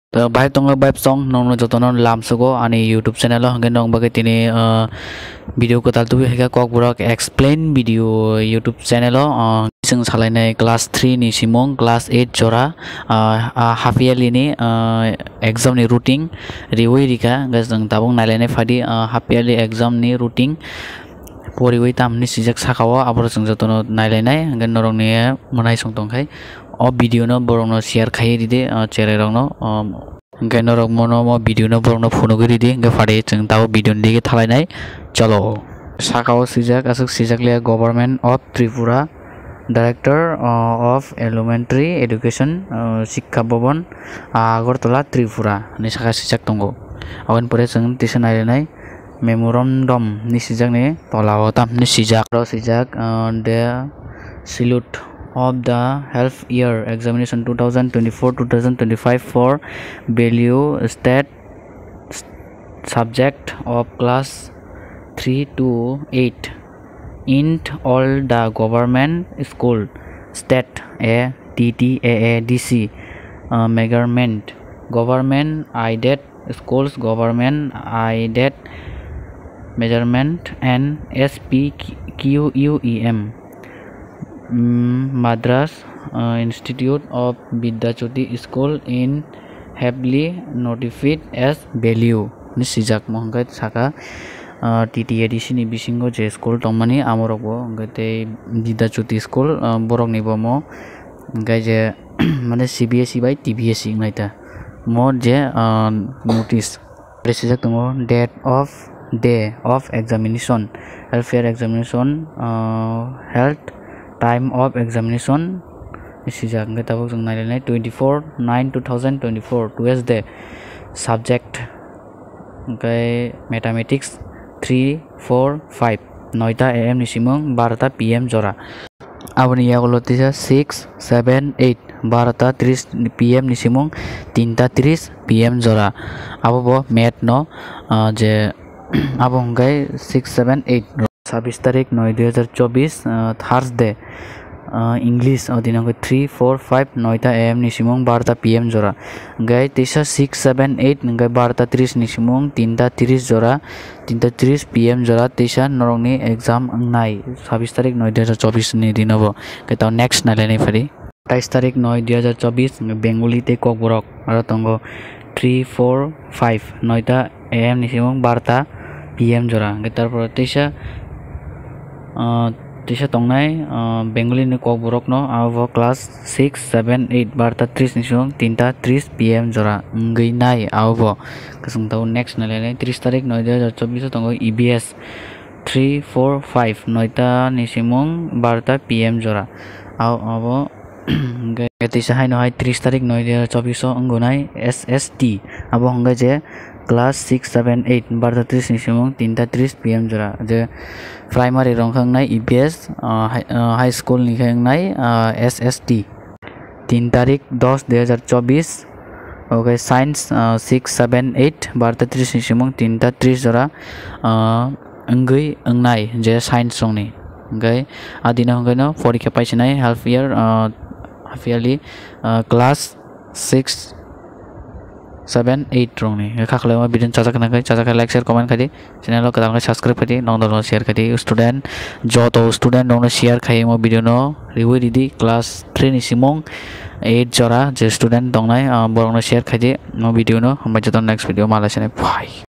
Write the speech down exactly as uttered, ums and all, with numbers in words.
To bai tongo bai song nongno jotono lamsugo ani YouTube channel o, hwnkhe nong bagwi tini, ah, video kwtal tubu hwnkhe Kokborok explain video YouTube channel o, ah, chwng salainai class three ni simung, class eight jora, ah, ah, half yearly ni, ah, exam ni routine riwi rikha, hwnkhe chwng tabuk nailainai phadi, ah, half yearly exam ni routine poriwi tam hinwi swijak saka o, aborok chwng jotono nailainai, hwnkhe norokni mwnai song tongkhai o video no borokno share khaiwi ridi, ah, cherai rokno, ah, Hwnkhe norok mono mo video no borokno phunugwi ridi, hwnkhe phari chwng tabuk video ni digi thalainai. Cholo. Saka o swijak, aswk swijak le Government of Tripura, Director, uh, of Elementary Education, uh, Shiksha Bhavan, Agartala, Tripura hinwi saka swijak tongo. Aboni pore chwng tisa nailainai memorandum hinwi swijakni tola o tam hinwi swijak. Aro swijak, uh, the salute of the half year examination two thousand twenty-four two thousand twenty-five for value state subject of class three to eight in all the government school, state A T T A A D C, uh, measurement, government aided schools, government aided measurement and S P Q U E M. Mm, Madras, uh, Institute of Vidyajyoti School in heavily notified as value ni swijak mo hwnkhe saka, uh, T T A D C ni bisingo je school tongmani amorokbo hwnkhe tei Vidyajyoti school, uh, borokni bo mo hwnkhe je mane C B S E bai T B S E wngnai ta mo je, uh, notice. Aro swijak tongo, date of day of examination, half year examination, uh, held time of examination swijak. Hwnkhe tabuk chwng nailainai twenty-four nine two thousand twenty-four, Tuesday, subject hwnkhe mathematics three four five, noita A M ni simung barota P M jora. Aboni yagulo tisa six, seven, eight, barota tris P M ni simung tinta tris P M jora. Abo bo math no, ah, je abo hwnkhe six, seven, eight. Sabis tarik noi dui hazar chobis, ah, Thursday, ah, English o dino hwnkhe three, four, five, noita A M ni simung barota P M jora. Hwnkhe tisa six, seven, eight hwnkhe barota tris ni simung tinta tris jora. Tinta tris P M jora tisa norokni exam wngnai, sabis tarik noi dui hazar chobis ni dino bo. Hwnkhe tao next nailainai phari. Atais tarik noi dui hazar chobis, Bengali tei Kokborok aro tongo three, four, five, noita A M ni simung barota P M jora. Hwnkhe tarpor tisa, ah, tisa tongnai, ah, Bengali ni Kokborok no, abo class six, seven, eight, barota tris ni simung tinta tris P M jora wngwi nai abo bo. Kwchwng tabuk next nailainai tris tarik noi dui hazar chobis o tongo E B S three, four, five, noita ni simung barota P M jora. Abo, abo hwnkhe tisa haino hai tris tarik noi dui hazar chobis o wngo nai S S T. Abo hwnkhe je class six, seven, eight, barota tris ni simung tinta tris P M jora. Je primary rok wngkha wngnai E B S, ah, hai-, ah, high school ni khe wngnai, ah, S S T. Tin tarik dos dui hazar chobis, oke, science, ah, six, seven, eight, barota tris ni simung tinta tris jora, ah, wngwi wngnai je science rokni. Hwnkhe a dino hwnkhe no porikha paisinai half year, ah, half yearly, ah, class six, seven, eight rokni. Hwnkhe kha khwlaima video chajak nangkhe, chajak khe like, share, comment khaidi. Channel o kwtal khe subscribe khaidi, nong dol no share khaidi. Student, joto student rokno share khai mo video no riwi ridi. Class three ni simung eight jora je student tongnai, ah, borokno share khaidi mo video no. Hambai joto next video malai sinai. Bye.